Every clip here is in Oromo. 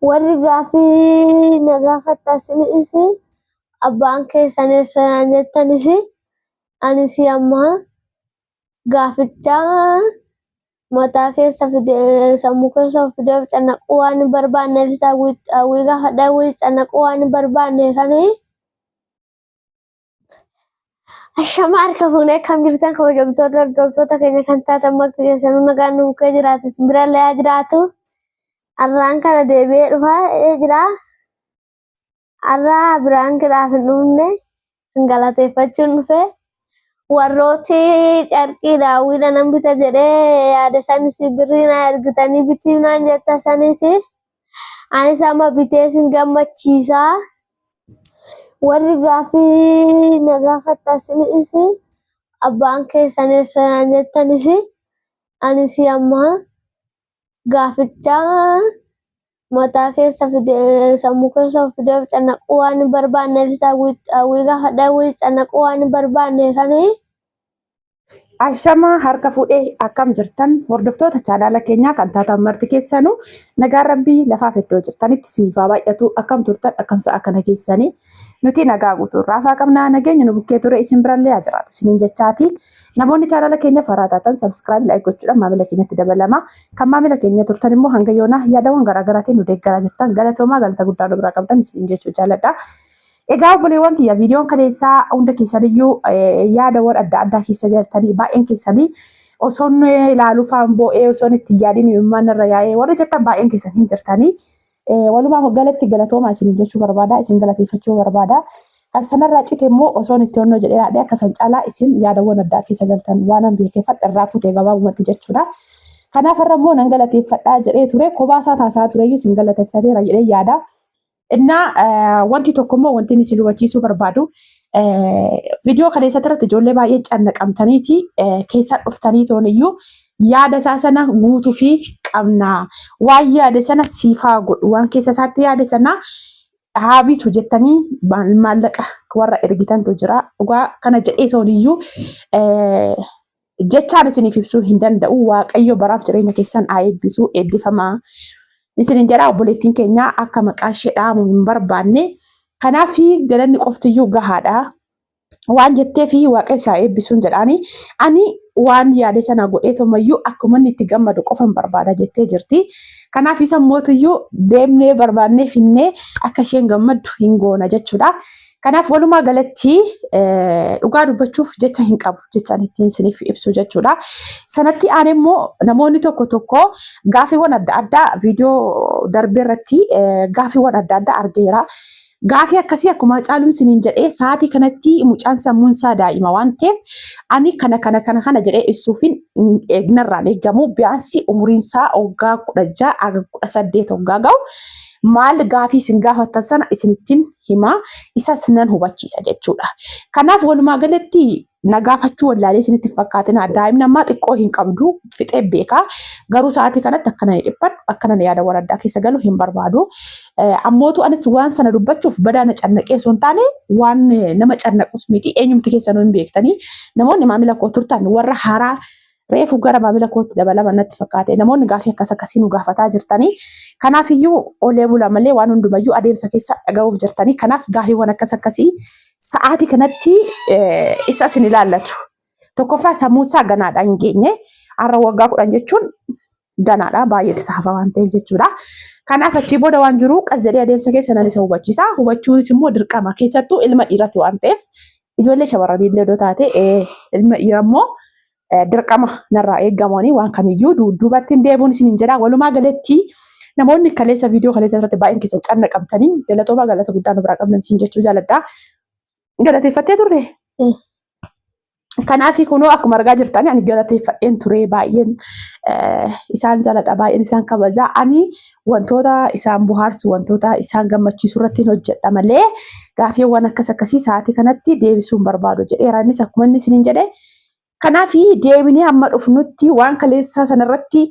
Warri gaaffii na gaafattanis abbaan keessan eessa naan jettanis anis amma gaaficha mataa keessa fidee sammuu keessa fidee cannaquu waan hin barbaanneef hawwii gaafadha hawwii cannaquu waan hin barbaanneefani. Ashama harka fuunee akkam jirtan kabajamtoota hordoftoota keenya kan taatan marti keessanuu nagaan nu bukkee jiraata isin bira illee haa jiraatu. Har'aan kana deebi'ee dhufaa jira. Har'aa biraankidhaaf hin dhufne isin galateeffachuun dhufe. Warrooti carqii daawwiidha nan bita jedhee yaada sanis birrii naa ergitanii bitii naan jetta sanis anis amma bitee isin gammachiisa. Warri gaaffii na gaafattanis abbaan keessan eessa naan jettanis anis amma gaaficha mataa keessa fidee sammuu keessa fidee cannaquu waan hin barbaanneef hawwii gaafadha hawwii cannaquu waan hin barbaanneefani. Ashama harka fuudhee akkam jirtan hordoftoota chaanaala keenyaa kan taatan marti keessanuu nagaan rabbii lafaaf iddoo jirtanitti siif haa baay'atu akkam turtan akkam sa'a kana keessanii nuti nagaa guutuu raafaa qabnaa nageenya nu bukkee ture isin birallee haa jiraatu isiniin jechaati namoonni chaanaala keenya faraa taatan sabskiraayib laayik gochuudhaan maamila keenyatti dabalama kan maamila keenya turtan immoo hanga yoonaa yaadawwan garaagaraatiin nu deeggaraa jirtan galatoomaa galata guddaa nu biraa qabdan isiniin jechuu jaaladha. Egaa obboleewwan kiyya viidiyoon kaleessaa hunda keessaniyyuu yaadawwan adda addaa keessa galtanii baay'een keessanii osoon ilaaluu faan boo'ee osoon itti hin yaadin imimmaan irra yaa'ee warri jettan baay'een keessan hin jirtanii. Walumaa galatti galatoomaa isiniin jechuu barbaada isin galateeffachuu barbaada. Kan sanarraa cite immoo osoon itti onnoo jedhee yaadee akka san caalaa isin yaadawwan addaa keessa galtan waanan beekeeffadha irraa kutee gabaabumatti jechuudha. Kanaaf irra immoo nan galateeffadhaa jedhee ture kophaa isaa taasaa tureyyuu isin galateeffateera jedhee yaada. Innaa wanti tokko immoo wanti inni isin hubachiisuu barbaadu viidiyoo kaleessa irratti ijoollee baay'een cannaqamtaniiti keessa dhuftanii tooniyyuu yaada isaa sana guutuu fi qabna. Waan yaade sana siifaa godhu waan keessa isaatti yaade sana haa bitu jettanii maallaqa warra ergitantu jira. Dhugaa kana jedhee tooniyyuu jechaan isiniif ibsuu hin danda'u. Waaqayyo baraaf jireenya keessan haa eebbisu. Eebbifamaa. Isinin jedha obboleettiin keenya akka maqaa ishee dhaamu hin barbaanne. Kanaaf galanni qoftiyyuu gahaadha. Waan jettee fi waaqayyo isaa eebbisuun jedhaani. Ani waan yaade sana godhee tomayyuu akkuma inni itti gammadu qofan barbaada jettee jirti. Kanaaf isa mootuyyuu deemnee barbaannee finnee akka isheen gammaddu hin goona jechuudha. Kanaaf walumaa galatti dhugaa dubbachuuf jecha hin qabu jechaan ittiin isiniif ibsu jechuudha. Sanatti aanee immoo namoonni tokko tokko gaafiiwwan adda addaa viidiyoo darbee irratti gaafiiwwan adda addaa argeera. Gaafii akkasii akkuma caaluun isiniin jedhee sa'aatii kanatti mucaan sammuun isaa daa'ima waan ta'eef ani kana kana kana kana jedhee ibsuufin eegnarraan eegamu biyaansi umuriin isaa waggaa 16 haga 18 waggaa ga'u maal gaafii isin gaafattan sana isinittiin hima isas nan hubachiisa jechuudha. Kanaaf walumaa galatti na gaafachuu wallaalee isinitti hin fakkaatina. Daa'imni ammaa xiqqoo hin qabdu fixee beeka. Garuu sa'aatii kanatti akkana ni dhiphadhu akkana ni yaada waan addaa keessa galu hin barbaadu. Ammootu anis waan sana dubbachuuf badaa na cannaqee osoo hin taane waan nama cannaqus miti eenyumti keessanuu hin beektanii namoonni maamila koo turtan warra haaraa reefu gara maamila kootti dabalaman natti fakkaate. Namoonni gaafii akkas akkasii nu gaafataa jirtanii. Kanaaf iyyuu olee bula malee waan hundumayyuu adeemsa keessa dhaga'uuf jirtanii. Kanaaf gaafiiwwan akkas akkasii sa'aatii kanatti isa isin ilaallatu. Tokkoffaa sammuun isaa ganaadha hin geenye. Har'a waggaa 10 jechuun ganaadha baay'ee isa hafa waan ta'eef jechuudha. Kanaaf achii booda waan jiru qas jedhee adeemsa keessa nan isa hubachiisa. Hubachuunis immoo dirqama keessattuu ilma dhiirati waan ta'eef ijoollee shamarranii illee odoo taate ilma dhiira immoo dirqama narraa eegamanii waan kamiyyuu dudduubatti hin deebi'uun isiniin jedha. Walumaa galatti namoonni kaleessa viidiyoo kaleessa irratti baay'een keessan cannaqamtanii galatoomaa galata guddaa nu biraa qabdan isin jechuu jaaladha. Galateeffattee turte? Kanaaf kunoo akkuma argaa jirtan ani galateeffadheen ture baay'een isaan jaaladha baay'een isaan kabaja ani wantoota isaan bohaarsu wantoota isaan gammachiisu irratti hin hojjedha malee gaaffiiwwan akkas akkasii sa'aatii kanatti deebisuu hin barbaadu jedheera innis akkuma inni isiniin jedhe Kanaaf deebinee hamma dhufnutti waan kaleessaa sanarratti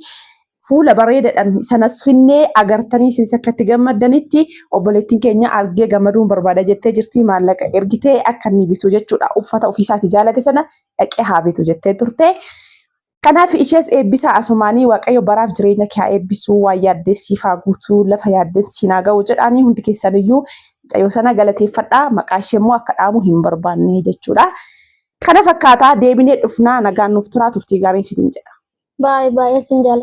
fuula bareedaadhaan sanas finnee agartanii isinis akka itti gammaddanitti obboleettiin keenya argee gammaduun barbaada jettee jirti maallaqa ergitee akka inni bitu jechuudha uffata ofiisaatii jaalate sana dhaqee haa bitu jettee turte. Kanaaf ishees eebbisaa asumaanii Waaqayyo baraaf jireenya kee haa eebbisuu, waan yaaddee siif haa guutuu, lafa yaaddeen siin haa ga'u jedhaanii hundi keessaniyyuu mucayyoo sana galateeffadhaa. Maqaa ishee immoo akka dhaamu hin barbaanne jechuudha. Kana fakkaataa deebinee dhufnaa, nagaan nuuf turaa, turtii gaarii isiniin jedha. Baay'ee baay'ee sin jaalladha.